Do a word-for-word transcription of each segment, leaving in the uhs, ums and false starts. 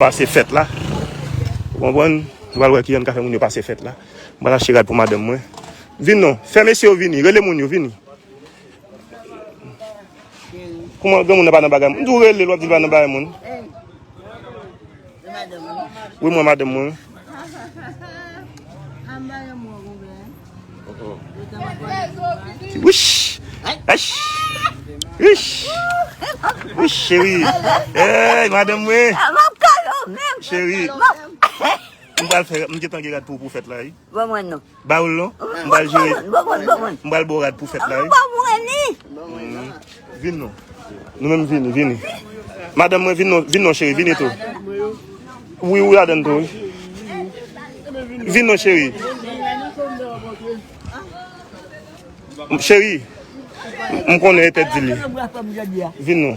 Pase fèt la. Ou konprann? Nou pral wè kijan n ka fè moun yo pase fèt la. M pral achte rad pou madanm mwen. Vin non. Fè mesye yo vini. Rele moun yo vini. Kouman granmoun nan pa nan bagay moun? M di w rele l, w ap di l pa nan bagay moun. Wi, mwen madanm mwen. Wish! Wish! Wish! Wish, cheri. Hey, madanm mwen. Cheri. M pral fè, m gentan gen rad pou ou pou fèt la, wi. Ba ou l non. M pral jere. M pral ba w rad pou fèt la, wi. Vin non. Nou menm vini, vini. Madanm mwen, vin non, vin non, cheri, vini tou. Wi, ou ladann tou, wi. Vin non, cheri. Cheri, m konnen e tèt di li. Vin non.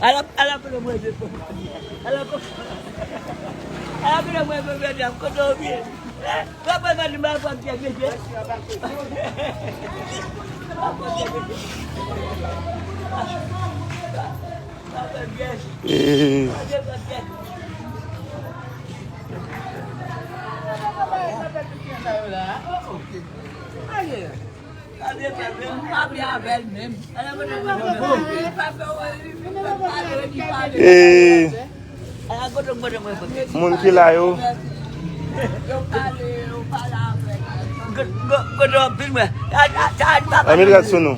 Eh. Eh, moun ki la yo. Anmèt rad sou nou.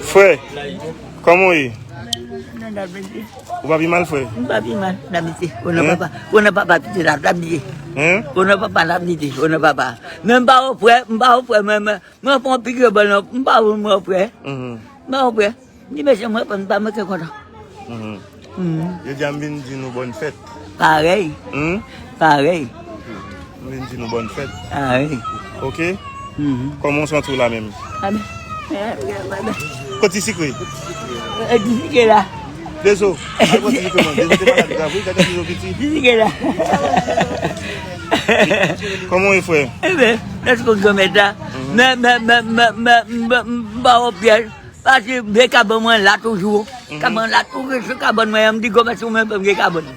Frè, kòman w ye? Ou pa pi mal, frè? M pa pi mal, n ap ede. Ona papa, ona papa pite la, n ap ede. Ona papa, n ap ede. Ona papa. Men m pa wè frè, m pa wè frè, men, men, mwen fè yon pik yo ban nan, m pa wè mwen frè. M pa wè frè. Ni mesye mwen, m pa manke kontan. Jodi a m vin di nou bòn fèt. Parèy. Parèy. M vin di nou bòn fèt. Parèy. Ok? Kòman w santi w la menm? Kote ti sikre? Ti sikre la. Dezo. Al pran ti sikre non. Dezo te malad grav wi, gade dezo piti. Ti sikre la. Kòman w ye, frè? Enben, mèsi pou granmèt la. Men, men, men, men, men, m pa wè pyèj. Paske m gen kabann mwen la toujou. Kabann la toujou, se kabann mwen an, m di granmèsi ou menm fè m gen kabann.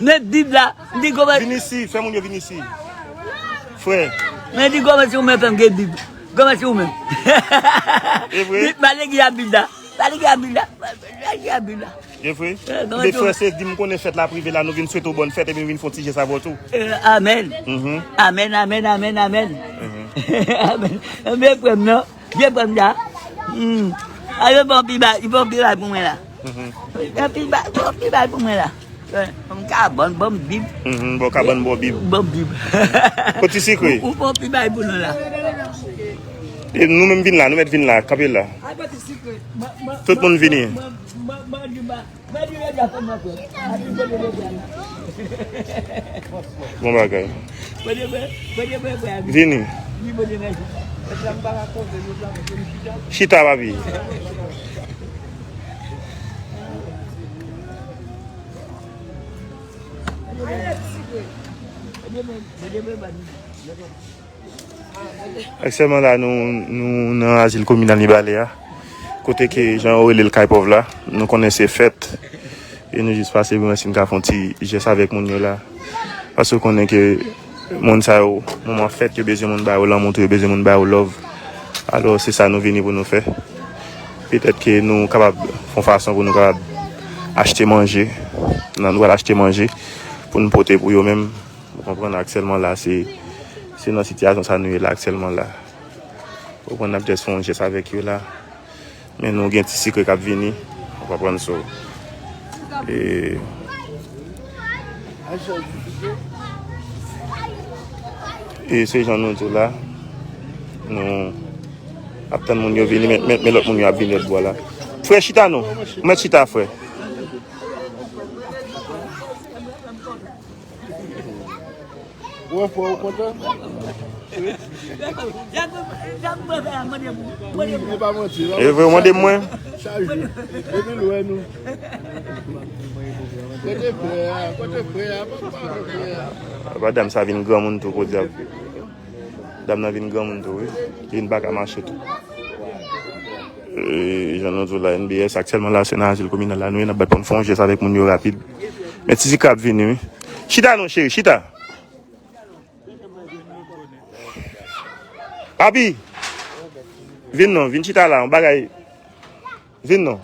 Men Bib la, m di granmèsi. Vin isi, fè moun yo vin isi. Frè. Men di granmèsi ou menm fè m gen Bib. Granmèsi ou menm. E vre? Di, pa neglije Bib la. Pa neglije Bib la. Pa neglije Bib la. E vre? Men frè, se di m konnen fèt la prive la, nou vin swete w bòn fèt epi nou vin fè yon ti jès avè w tou. Amèn. Amèn, amèn, amèn, amèn. Amèn. Vye frè m nan. Vye frè m la. Hmm. A, yo bon pi bay, yo bon pi bay pou mwen la. Yo pi bay, bon pi bay pou mwen la. Bon kabann, bon Bib. Bon kabann, bon Bib. Bon Bib. Kote sikre? Ou bon pi bay pou nou la. E nou menm vin la, nou mèt vin la, kanpe la. Tout moun vini. Bon bagay. Vini. Chita, papi. Aktyèlman la, nou, nou nan azil kominal Mibalè a, kote ke jan yo rele l kay pòv la, nou konnen se fèt. E nou jis pase pou wè si n ka fè yon ti jès avèk moun yo la. Paske w konnen ke moun sa yo, moman fèt, yo bezwen moun ba yo lanmou tou, yo bezwen moun ba yo love. Alò, se sa nou vini pou nou fè. Petèt ke nou kapab fè yon fason pou nou kapab achte manje. Nan nou pral achte manje pou n pote pou yo menm. Ou konprann, aktyèlman la, se, se nan sitiyasyon sa nou ye la, aktyèlman la. Ou konprann, n ap jès fè yon jès avèk yo la. Men nou gen ti sikre k ap vini. Ou konprann, so. E, e se jan nou di w la. Nou ap tann moun yo vini, men, men, men lòt moun yo ap vini lòt bò la. Frè, chita non. Ou mèt chita, frè. Ou wè frè ou kontan? Wi, e pa manti, non? E vre, ou mande mwen. Chak jou. Depi l wè nou. Kote frè a? Kote frè a? Papa, kote frè a? Papa, dam sa vin granmoun tou, podyab. Dam nan vin granmoun tou, wi. Li vin pa ka mache tou. E, jan nou di w la, N B S, aktyèlman la, se nan azil kominal la nou ye, n ap bat pou n fè yon jès avèk moun yo rapid. Men Ti Zika ap vini, wi. Chita non, cheri, chita. Abi, vin non, vin chita la, yon bagay. Vin non.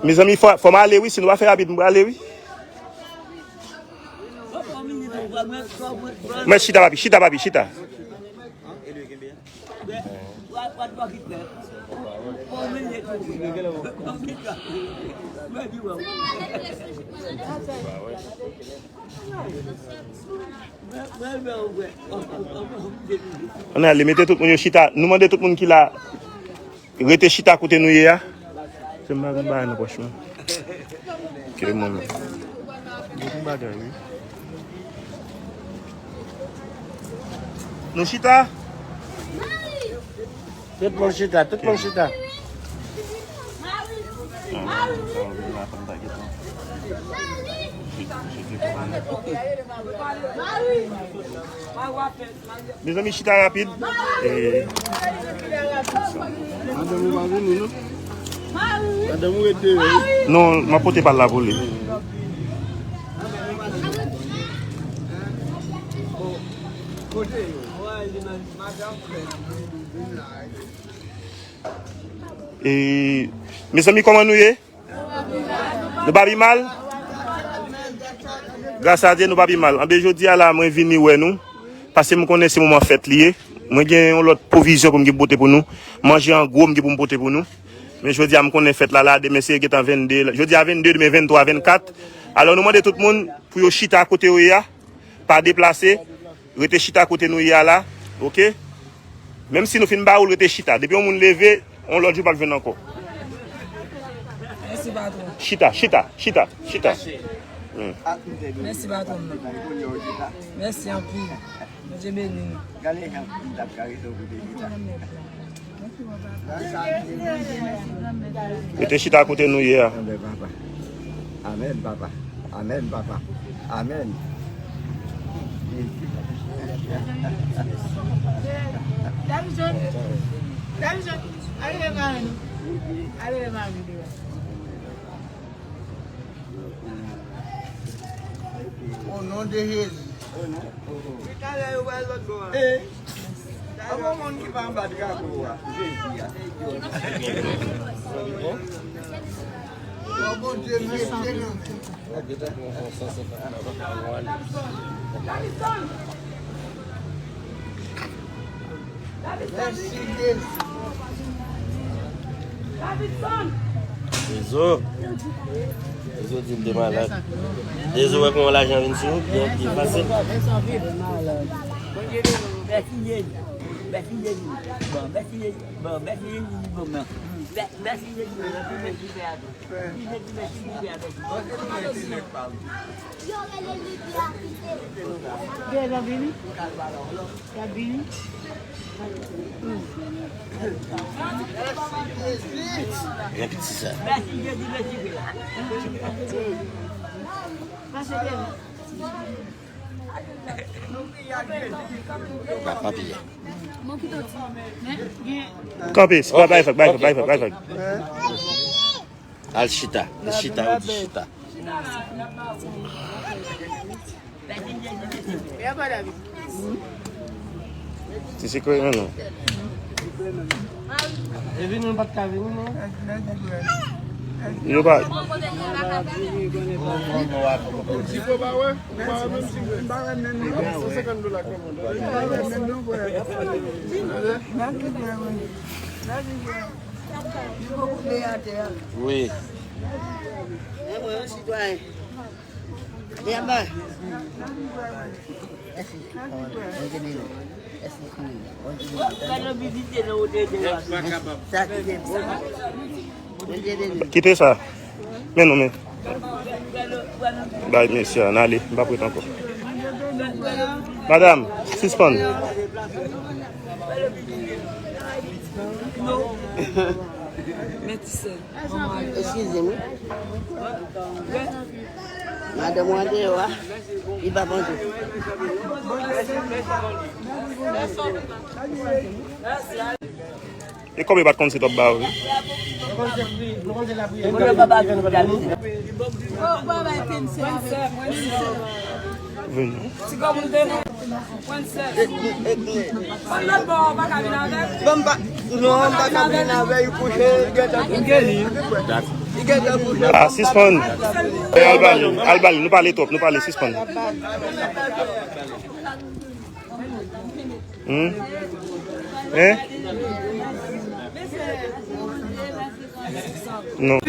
Mezanmi, fò, fò m ale wi, si nou pa fè rapid, m prale wi. Mwen chita, papi, chita, papi, chita. Ann ale, mete tout moun yo chita. Nou mande tout moun ki la, rete chita kote nou ye a. Se m pa gen bagay nan pòch mwen. Ke mwen menm. Gen bagay, wi. Nou chita? Tout moun chita, tout moun chita. Mezanmi, chita rapid. E, madanm ou pa vini, non? Madanm ou ret deyò, wi. Non, m ap pote pa l la pou li. E, mezanmi, kòman nou ye? Nou pa pi mal? Gras a Dye, nou pa pi mal. Anben, jodi a la, mwen vini wè nou. Paske m konnen se moman fèt li ye. Mwen gen yon lòt pwovizyon pou m gen pote pou nou. Manje an gwo, m gen pou m pote pou nou. Men jodi a, m konnen fèt la la, demen se gentan vennde. Jodi a vennde, demen venntwa, vennkat. Alò, nou mande tout moun pou yo chita kote yo ye a. Pa deplase. Rete chita kote nou ye a la. Oke? Menm si nou fin ba ou l, rete chita. Depi yon moun leve, yon lòt jou p ap jwenn ankò. Mèsi, patwon. Chita, chita, chita, chita. Hmm. Mèsi, patwon m nan. Mèsi anpil. Bondye beni nou. Rete chita kote nou ye a. Amèn, papa. Amèn, papa. Amèn, papa. Amèn. Davison, Davison, ale leve mari nou. Ale leve mari nou deyò. O non de Jezi. Talè yo pral lòt bò a. An bon moun ki pa anba drapo a, Jezi a. O Bondye, mete nan men. Mèsi, Jezi. Dezo. Dezo di l te malad. Dezo wè kòman lajan vin sou ou, byen, byen fasil. Mèsi, Jezi. Mèsi, Jezi. Bon, mèsi, Jezi. Bon, mèsi, Jezi. Bon, mèsi, Jezi. Mèsi, mèsi, mèsi, mèsi. Yo rele Lidi a kite. Devan vini. Gad vini. Gen piti sa. Mèsi, Jezi, mèsi, Jezi. Pase devan. Pa, pa piye. Kanpe, bay fèk, bay fèk, bay fèk, bay fèk. Al chita, chita, ou di chita. Ti sekrè, men non. E vini, nou pa t ka vini, non? Yo pa. Di ko ba wè, ou pa wè menm si se san senkant dola kòmande. Wi. Kite sa. Men non, men. Bay mesye a, n ale. M p ap ret ankò. Madanm, sispann. Men ti sè. Eskize m, wi. Madanm ou andeyò a, li pa manje. E kòb yo pa t konn se t w ap ba yo, wi. Vini. Ban m pa, non, m pa ka vin avè l, kouche, li gentan kouche. Li gentan kouche. Ah, sispann. Al ba li, al ba li, nou pale twòp, nou pale, sispann. Hmm? Hein? Non.